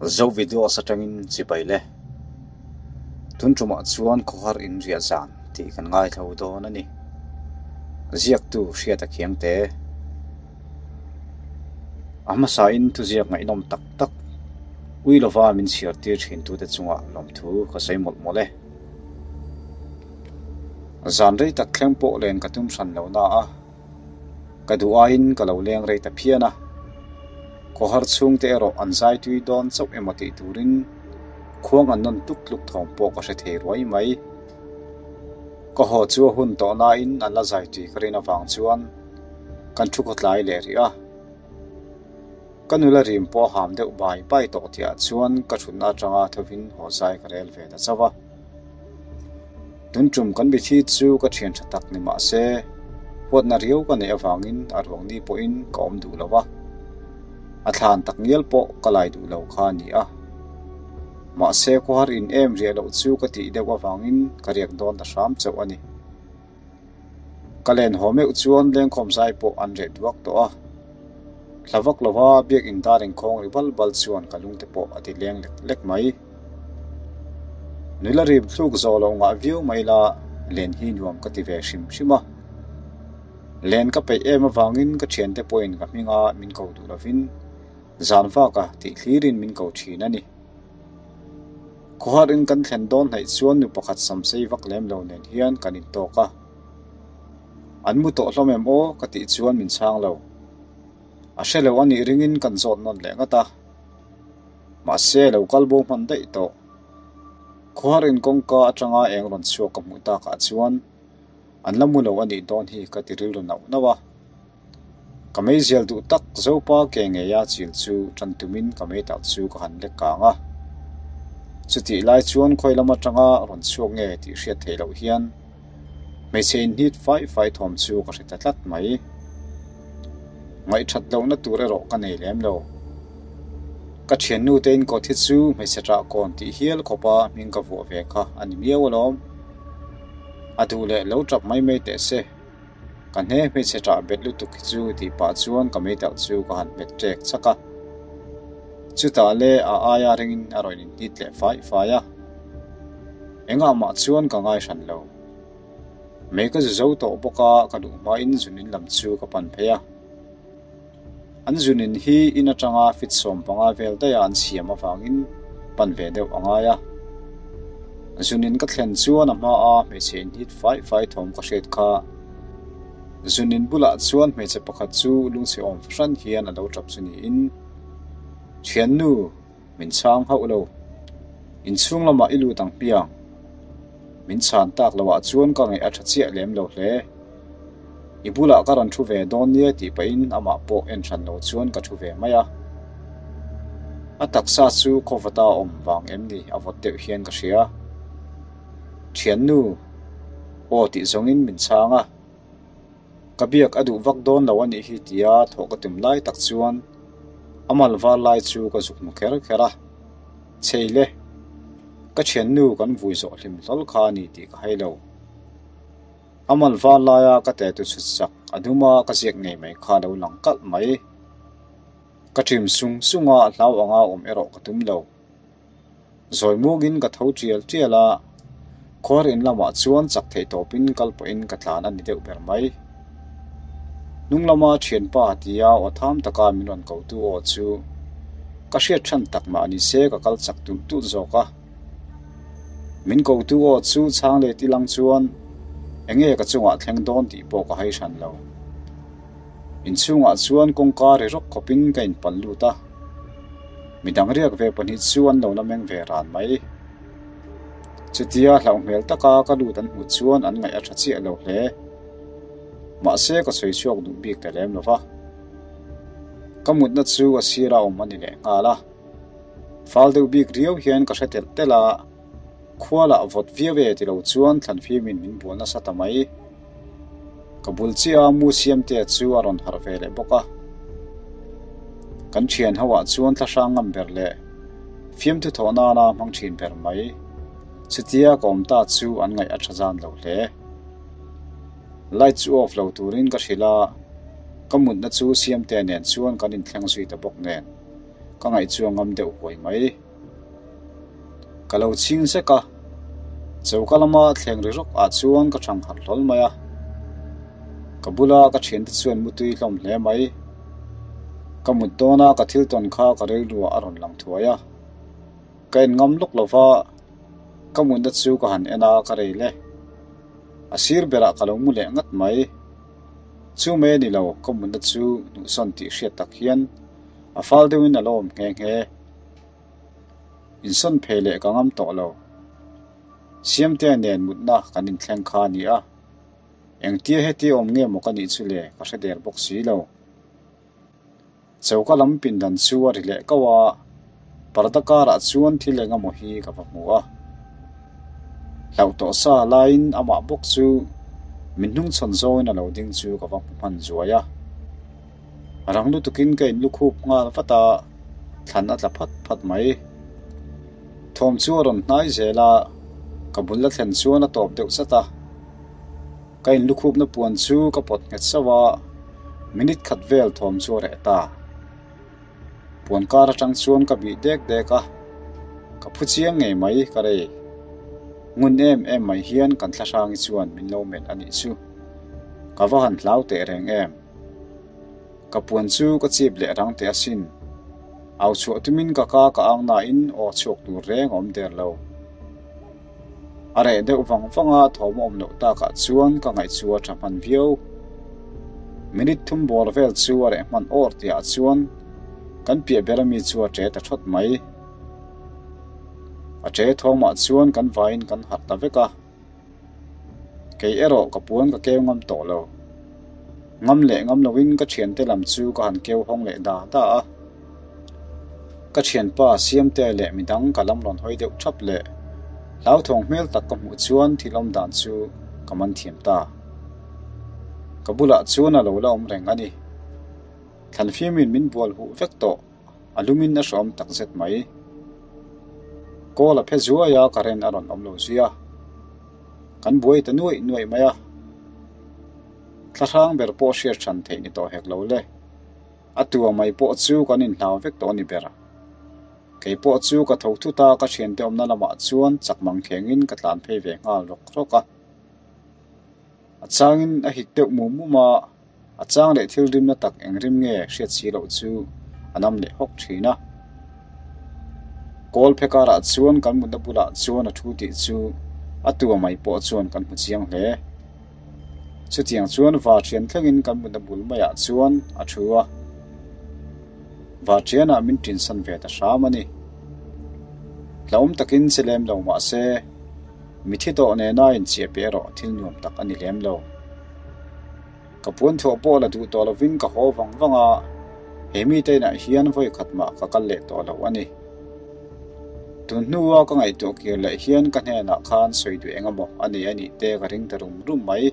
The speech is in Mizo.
Zo videos atangin chibai le. Tun tumah chuan khawhar in riah zan tih kan ngaithlo dawn a ni. Ziaktu hriat a khiang te. A hmasain thuziak ngaihnawm tak tak ui lova min chhiar tir thintute chungah lawmthu ka sawi mawlh mawlh e. Zan rei tak thleng pawh len ka tum hran lo na a. Ka duh aiin ka lo leng rei ta phian a, khawhar chhungte erawh an zai tui dawn chauh emaw tih turin khuang an nawn tluk tluk thawm pawh ka hre thei ruai mai. Ka haw chu a hun tawh nain an la zai tui ka rin avang chuan kan thu khawtlai leh rih a. Ka nula rim pawh a ham deuh bai bai tawh tihah chuan ka thutna atanga thovin haw zai ka rel ve ta chauh a. Tun tum kan bithi chu ka thian tha tak ni mah se, huatna riau ka neih avangin a ruang ni pawhin ka awm duh lo a, a thlan tak ngial pawh ka lai duh lo kha a ni a. Mahse khawhar in em riah loh chu ka tih deuh avangin ka riak dawn ta hram chauh a ni. Ka len haw meuh chuan lengkhawm zai pawh an reh duak tawh a. Thla vak lova biakinn dar inkhawng ri bal bal chuan ka lungte pawh a ti leng lek lek mai. Nula rim thluk zawh loh ngah viau mai la len hi nuam ka ti ve hrim hrim a. Len ka peih em avangin ka thiante pawhin ka hminga min ko duh lovin zan vaka tih thlirin min ko thin a ni. Khawharin kan thlen dawn hnaih chuan nu pakhat samsei vak lem lo nen hian kan intawk a. An mu tawh hlawm em aw ka tih chuan min chhang lo. A hre lo a nih ringin kan zawt nawn leh ngat a. Mahse lo kal bo hman daih tawh. Khawharin kawngka atanga eng rawn chhuak ka hmuh takah chuan an la mu lo a nih dawn hi ka ti rilru nauh nauh a. Ka meizial duh tak Zopa ke ngeia chil chu tan tumin ka meitalh chu ka han lek kang a. Chutih lai chuan khawi lam atanga rawn chhuak nge tih hriat theih loh hian hmeichhe inhnit fai fai thawm chu ka hre ta tlat mai. Ngaihthat lohna tur erawh ka nei lem lo. Ka thiannu te inkawt hi chu hmeichhe ṭah kawn tih hial khawpa hming ka vuah ve kha a ni miau alawm. A duh leh lo ṭap mai mai teh se. Ka hne hmeichhe ṭah bet lutuk hi chu tih pah chuan ka meitalh chu ka han hmet ṭek chak a. Chutah le a aia ringin a rawn inhnit leh fai fai a. Engah mah chuan ka ngai hran lo. Mei ka zu zo tawh bawk a, ka duh hmain zunin lam chu ka pan phei a. An zunin hi in atanga fit 15 vel daih a an siam avangin pan ve deuh a ngai a. Zunin ka thlen chuan a hma a hmeichhe inhit fai fai thawm ka hriat kha. Zunin bulah chuan hmeichhe pakhat chu lungchhe awm fahran hian a lo tap chu niin, Thiannu, min chhang hauh lo. Inchhung lamah i lut ang hmiang. Min chhan tak loah chuan ka ngaih a tha chiah lem lo hle. I bulah ka rawn thu ve dawn nia tih pahin amah pawh en hran lo chuan ka thu ve mai a. A taksa chu khawvata awm vang em ni a vawt deuh hian ka hria. Thiannu, aw tih zawngin min chhang a. Ka biak a duh vak dawn lo a nih hi tia thawh ka tum lai tak chuan a mal var lai chu ka zuk hmu kher kher a. Chei le, ka thiannu kan vui zawh hlim hlawl kha a ni tih ka hai lo. A mal var laia ka tetu chhut sak a duma ka ziak ngei mai kha lo lang kalh mai. Ka ṭim sung sung a, hlau anga awm erawh ka tum lo. Zawi mungin ka tho tial tial a, khuar in lamah chuan chak theih tawpin kal pawhin ka tlan a ni deuh ber mai. Hnung lama thianpa tia aw tham taka min rawn kotu aw chu ka hriat than tak mah ni se ka kal chak tulh tulh zawk a. Min kotu aw chu chhang let ilang chuan enge ka chungah thleng dawn tih pawh ka hai hran lo. Inchhungah chuan kawngka ri rawk khawpin ka inpal lut a. Midang riak ve pahnih chu an lo la meng ve ran mai. Chutia hlauh hmel taka ka lut an hmuh chuan an ngaih a tha chiah lo hle. Mahse ka sawi chhuak duh bik ta lem lo va. Ka mutna chu a sira awm a ni leh nghal a. Fal deuh bik riau hian ka hre telh telh a, khua lah vawt viau e ti lo chuan thlanfimin min bual nasa ta mai. Ka bul chiah a mu siamtea chu a rawn harh ve leh bawk a. Kan thian ho ah chuan thla hrang ngam ber leh fiamthu thawh nana hmang thin ber mai. Chutia ka awm ta chu an ngaih a tha zan lo hle. Light chu off lo turin ka hrilh a, ka mutna chu siamtea nen chuan kan inthleng zui ta bawk nen. ka ngaih chu a ngam deuh huai mai. Ka lo chhing zek a, choka lama thleng ri rawk ah chuan ka thang harh hlawl mai a. Ka bula ka thiante chuan mutui hlawm hle mai. Ka mut dawna ka thil tawn kha ka rilruah a rawn lang thuai a. Ka en ngam lawk lo va, ka mutna chu ka han en a, ka rei le. A sir berah ka lo mu leh ngat mai. Chu mai a ni lo, ka mutna chu hnuhsawn tih hriat tak hian a fal deuhin a lo awm nghe nghe. Insawn phei leh ka ngam tawh lo. Siamtea nen mutna kan inthleng kha a ni a, engtia heti awm nge maw ka nih chu le ka hre der bawk si lo. Choka lam pindan chu a ri leh kauh a, parda karah chuan thil eng emaw hi ka va hmu a. Hlauh tawh sa laiin amah bawk chu min hnungchhawn zawngin a lo ding chu ka va hmu hman zuai a. Rang lutukin ka inlukhup nghal vat a, thlan a tla phat phat mai. Thawm chu a rawn hnai zel a, ka bul la thlen chuan a tawp deuh zat a. Ka inlukhupna puan chu ka pawt nghet sauh a, minute khat vel thawm chu a reh ta. Puan kar atang chuan ka bih dek dek a, ka phu chiang ngei mai ka rei. Ngun em em mai hian kan thlahrangi chuan min lo melh a nih chu. Ka va han hlau teh reng em. Ka puan chu ka chip leh rang teh asin. Au chhuah tumin ka ka ka ang nain aw chhuak tur reng a awm der lo. A reh deuh vang vang a, thawm a awm loh takah chuan ka ngaih chu a tha hman viau. Minute thum bawr vel chu a reh hman awr tihah chuan kan piah ber ami chu a ṭe ta thawt mai. A ṭe thawmah chuan kan vaiin kan harh ta vek a. Kei erawh ka puan ka keu ngam tawh lo. Ngam leh ngam loin ka thiante lam chu ka han keu hawng leh da da a. Ka thianpa Siamtea leh midang ka lam rawn hawi deuh thap leh hlauthawng hmel tak ka hmuh chuan thil awm dan chu ka man thiam ta. Ka bulah chuan a lo la awm reng a ni. Thlanfimin min bual huh vek tawh. A lumin a hrawm tak zet mai. Kawl a phe zuai a, current a rawn awm lo zui a. Kan buai ta nuaih nuaih mai a. Thlahrang ber pawh hriat hran theih ni tawh hek lo le. A tua mai pawh chu kan inhlau vek tawh a ni ber. Kei pawh chu ka tho thut a, ka thiante awmna lamah chuan chak mang khengin ka tlan phei ve nghal rawk rawk a. A changin a hik deuh mum mum a. A chang leh thil rimna tak eng rim nge hriat si loh chu a nam leh hawk thin a. Kawl phe karah chuan kan mutna bulah chuan a thu tih chu a tua mai pawh chuan kan hmu chiang hle. Chutiang chuan Varṭian thlengin kan mutna bul maiah chuan a thu a. Varṭianah min ṭinsan ve ta hram a ni. Hlauhawm takin che lem lo mah se, mithi tawh nena inchiah peh erawh thil nuam tak a ni lem lo. Ka puan thuah pawh la duh tawh lovin ka haw vang vang a, he mite inah hian vawi khat mah ka kal leh tawh lo a ni. Tun hnua ka ngaihtuah kir leh hian ka hnenah khan sawi duh eng emaw a nei a nih te ka ring ta rum rum mai.